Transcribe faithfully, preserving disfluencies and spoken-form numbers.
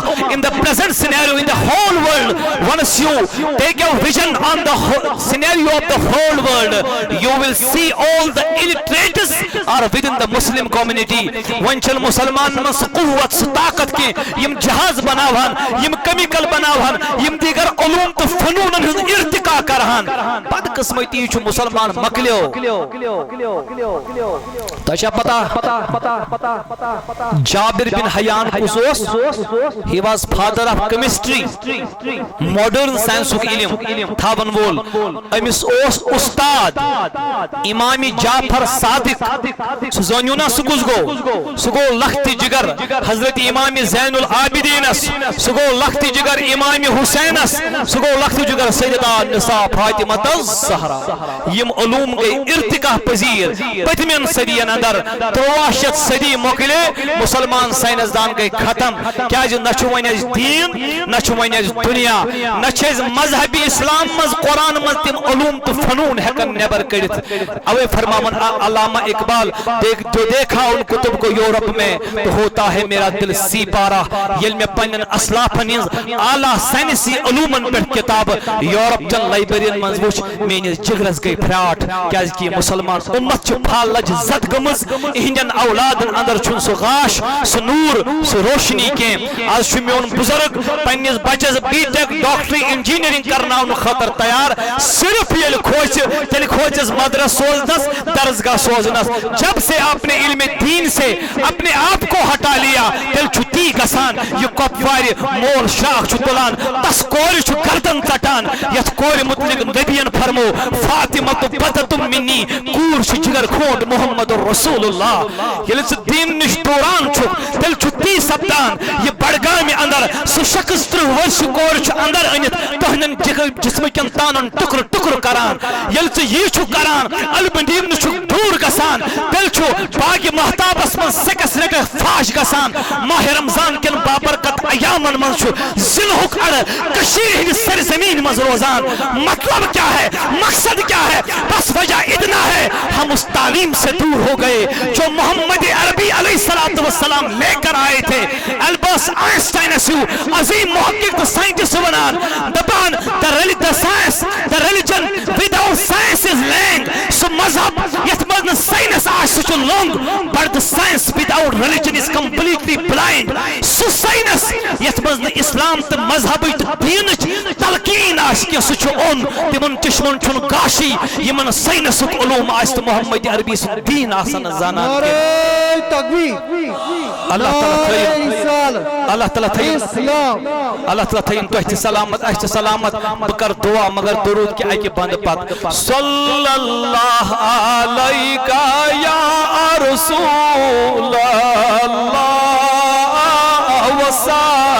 in the present scenario in the whole world. Once you take a vision on the whole scenario of the whole world, you will see all the illiterates are within the Muslim community. وۄنۍ چھَنہٕ مُسلمانَن منٛز سُہ قوت، سُہ طاقت کینٛہہ، یِم جہاز بناوہن، یِم کیمیکل بناوہن، یِم دیگر علوم تہٕ فنوٗنن ہُنٛد ارتقا کرہن۔ بدقسمتی چھُ، مُسلمان مۄکلیو۔ تۄہہِ چھا پتہ، جابر بن حیان کُس اوس؟ He was father of chemistry, modern science ُک علم تھاون وول۔ أمِس اوس اُستاد امام جعفر صادق۔ سُہ زٲنِو نا، سُہ کُس گوٚو؟ سُہ گوٚو لختِ جگر حضرت امام زین العابدینس، سُہ گوٚو لختِ جگر امام حسینس، سُہ گوٚو لختِ جگر سیدہ النساء فاطمہ الزہرا۔ یِم علوم گٔے ارتقا پذیر پٔتمٮ۪ن صدین اندر۔ ترٛواہ شیٚتھ صدی مۄکلے، مُسلمان ساینس دان گٔے ختم۔ کیازِ نہ چھُ وۄنۍ اَسہِ دیٖن، نہ چھُ وۄنۍ اَسہِ دُنیا، نہ چھِ أسۍ مذہبِ اسلام منٛز، قرآن منٛز تِم علوم تہٕ فنوٗن ہٮ۪کان نٮ۪بر کٔڑِتھ۔ اوے فرماوان آ-، علامہ اقبال، دیکھ، جو دیکھا ان کتب کو یورپ میں تو ہوتا ہے میرا دل سی پارہ۔ ییٚلہِ مےٚ پننٮ۪ن اسلافن ہٕنٛز اعلیٰ ساینسی علومن پٮ۪ٹھ کتابہٕ یورپ چٮ۪ن لائبریرین منٛز وُچھ، میٲنِس جگرس گٔے پھراٹھ، کیازِ کہِ یہِ مُسلمان اُمت چھِ فالج زد گٔمٕژ، یِہنٛدٮ۪ن اولادن اندر چھُنہٕ سُہ غاش، سُہ نوٗر، سُہ روشنی کینٛہہ۔ آز چھُ میون بُزرگ پننِس بچس بی ٹیک، ڈاکٹری، انجینئرنگ کرناونہٕ خٲطرٕ تیار، صرف ییٚلہِ کھوژِ، تیٚلہِ کھوژٮ۪س مدرس سوزنس، درسگاہ سوزنس۔ جب سے آپ نے علم دین سے اپنے آپ کو ہٹا لیا، تیٚلہِ چھُ تی گژھان، یہِ کۄپوارِ مول شاخ چھُ تُلان، تس کورِ چھُ گردن ژٹان، یتھ کورِ متعلق نبین فرمو، فاطمہ بضعۃ منی، کوٗر چھِ جگر کھونڈ محمد رسول اللہ۔ ییٚلہِ ژٕ دیٖن نِش دوران چھُکھ، تیٚلہِ چھُ تی سپدان، یہِ بڈگامہِ اندر سُہ شخص ترٕٛہ ؤرشہِ کورِ چھُ اندر أنِتھ تُہنٛدٮ۪ن جگ-، جسمہٕ کٮ۪ن تانن ٹُکرٕ ٹُکرٕ کران۔ ییٚلہِ ژٕ یی چھُکھ کران، علمِ دیٖن نِش چھُکھ دوٗر گژھان، تیٚلہِ چھُ باغِ مہتابس منٛز سیٚکس رٹکھ فاش گژھان۔ ماہِ رمضان کٮ۪ن بابرکت ایامن منٛز چھُ زِنہُک اَڑٕ کٔشیٖرِ ہٕنٛدِ سرزمین منٛز روزان۔ مطلب کیا ہے؟ مقصد کیا ہے؟ بس وجہ اتنا ہے، ہم اس تعلیم سے دور ہو گئے جو محمد عربی علیہ الصلوۃ والسلام لے کر آئے تھے۔ البرٹ آئنسٹائنس ہیو عظیم محقق تہٕ سائنٹسٹ ونان، دپان، the reli-, the science, the religion without science is lying. سُہ مذہب یتھ منٛز نہٕ ساینس آسہِ، سُہ چھُ لوٚنٛگ۔ But the science without religion is completely blind. سُہ ساینس یتھ منٛز نہٕ اسلام تہٕ مذہبٕچ تہٕ دیٖنٕچ تلقین آسہِ کینٛہہ، سُہ چھُ اوٚن۔ تِمن چشمن چھُنہٕ گاشی، یِمن ساینسُک علوم آسہِ تہٕ محمد عربی سُنٛد دیٖن آسن نہٕ زانان کینٛہہ۔ نعرہ تکبیر۔ اللہ تعالیٰ نعرہ تھٲیِن۔ رسالت۔ اللہ تعالیٰ تھٲیِن۔ اسلام۔ اللہ تعالیٰ تھٲیِن تۄہہِ تہِ سلامت، اَسہِ تہِ سلامت۔ بہٕ کرٕ دعا، مگر درود کہِ اَکہِ بندٕ پتہٕ۔ صلی اللہ علیک یا رسول اللہ وسلم۔